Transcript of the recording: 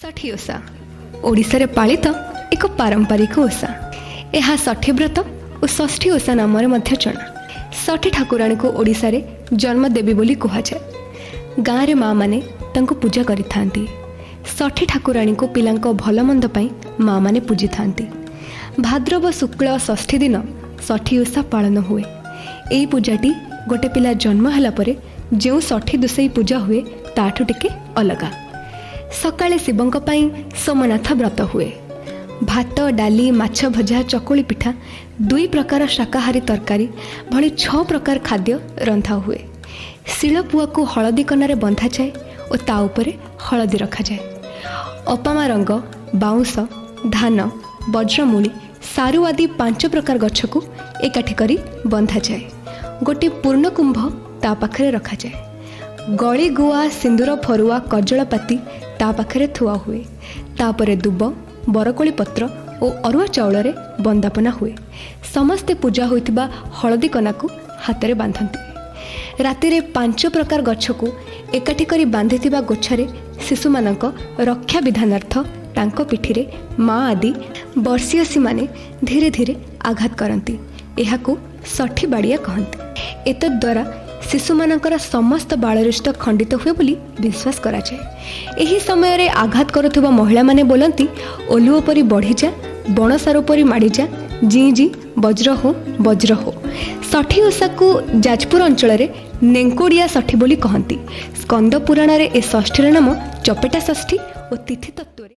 ଷଠି ଓଷା ଓଡ଼ିଶାରେ ପାଳିତ ଏକ ପାରମ୍ପରିକ ଓଷା। ଏହା ଷଠି ବ୍ରତ ଓ ଷଷ୍ଠୀ ଓଷା ନାମରେ ମଧ୍ୟ ଜଣା। ଷଠି ଠାକୁରାଣୀକୁ ଓଡ଼ିଶାରେ ଜନ୍ମଦେବୀ ବୋଲି କୁହାଯାଏ। ଗାଁରେ ମାଆମାନେ ତାଙ୍କୁ ପୂଜା କରିଥାନ୍ତି। ଷଠି ଠାକୁରାଣୀଙ୍କୁ ପିଲାଙ୍କ ଭଲମନ୍ଦ ପାଇଁ ମାଆମାନେ ପୂଜିଥାନ୍ତି। ଭାଦ୍ରବ ଶୁକ୍ଳ ଷଷ୍ଠୀ ଦିନ ଷଠି ଓଷା ପାଳନ ହୁଏ। ଏହି ପୂଜାଟି ଗୋଟେ ପିଲା ଜନ୍ମ ହେଲା ପରେ ଯେଉଁ ଷଠି ଦୁସେଇ ପୂଜା ହୁଏ, ତାଠୁ ଟିକେ ଅଲଗା। ସକାଳେ ଶିବଙ୍କ ପାଇଁ ସୋମନାଥ ବ୍ରତ ହୁଏ। ଭାତ, ଡାଲି, ମାଛ ଭଜା, ଚକୁଳି ପିଠା, ଦୁଇ ପ୍ରକାର ଶାକାହାରୀ ତରକାରୀ ଭଳି ଛଅ ପ୍ରକାର ଖାଦ୍ୟ ରନ୍ଧା ହୁଏ। ଶିଳପୁଆକୁ ହଳଦୀ କନାରେ ବନ୍ଧାଯାଏ ଓ ତା ଉପରେ ହଳଦୀ ରଖାଯାଏ। ଅପାମା ରଙ୍ଗ, ବାଉଁଶ, ଧାନ, ବଜ୍ରମୂଳି, ସାରୁ ଆଦି ପାଞ୍ଚ ପ୍ରକାର ଗଛକୁ ଏକାଠି କରି ବନ୍ଧାଯାଏ। ଗୋଟିଏ ପୂର୍ଣ୍ଣକୁମ୍ଭ ତା ପାଖରେ ରଖାଯାଏ। ଗଳି ଗୁଆ, ସିନ୍ଦୁର ଫରୁଆ, କଜଳପାତି ତା ପାଖରେ ଥୁଆ ହୁଏ। ତାପରେ ଦୁବ, ବରକୋଳି ପତ୍ର ଓ ଅରୁଆ ଚାଉଳରେ ବନ୍ଦାପନା ହୁଏ। ସମସ୍ତେ ପୂଜା ହୋଇଥିବା ହଳଦୀ କନାକୁ ହାତରେ ବାନ୍ଧନ୍ତି। ରାତିରେ ପାଞ୍ଚ ପ୍ରକାର ଗଛକୁ ଏକାଠି କରି ବାନ୍ଧିଥିବା ଗୋଛାରେ ଶିଶୁମାନଙ୍କ ରକ୍ଷା ବିଧାନାର୍ଥ ତାଙ୍କ ପିଠିରେ ମା ଆଦି ବର୍ଷିୟସୀମାନେ ଧୀରେ ଧୀରେ ଆଘାତ କରନ୍ତି। ଏହାକୁ ଷଠି ବାଡ଼ିଆ କହନ୍ତି। ଏତଦ୍ୱାରା ଶିଶୁମାନଙ୍କର ସମସ୍ତ ବାଳରିଷ୍ଟ ଖଣ୍ଡିତ ହୁଏ ବୋଲି ବିଶ୍ୱାସ କରାଯାଏ। ଏହି ସମୟରେ ଆଘାତ କରୁଥିବା ମହିଳାମାନେ ବୋଲନ୍ତି, "ଓଲୁଅ ପରି ବଢ଼ିଯା, ବଣସାରୁ ପରି ମାଡ଼ିଯା, ଜିଁ ଜିଁ ବଜ୍ର ହୋ, ବଜ୍ର ହୋ।" ଷଠି ଓଷାକୁ ଯାଜପୁର ଅଞ୍ଚଳରେ ନେଙ୍କୁଡ଼ିଆ ଷଠି ବୋଲି କହନ୍ତି। ସ୍କନ୍ଦ ପୁରାଣରେ ଏ ଷଷ୍ଠୀର ନାମ ଚପେଟା ଷଷ୍ଠୀ ଓ ତିଥି ତତ୍ତ୍ୱରେ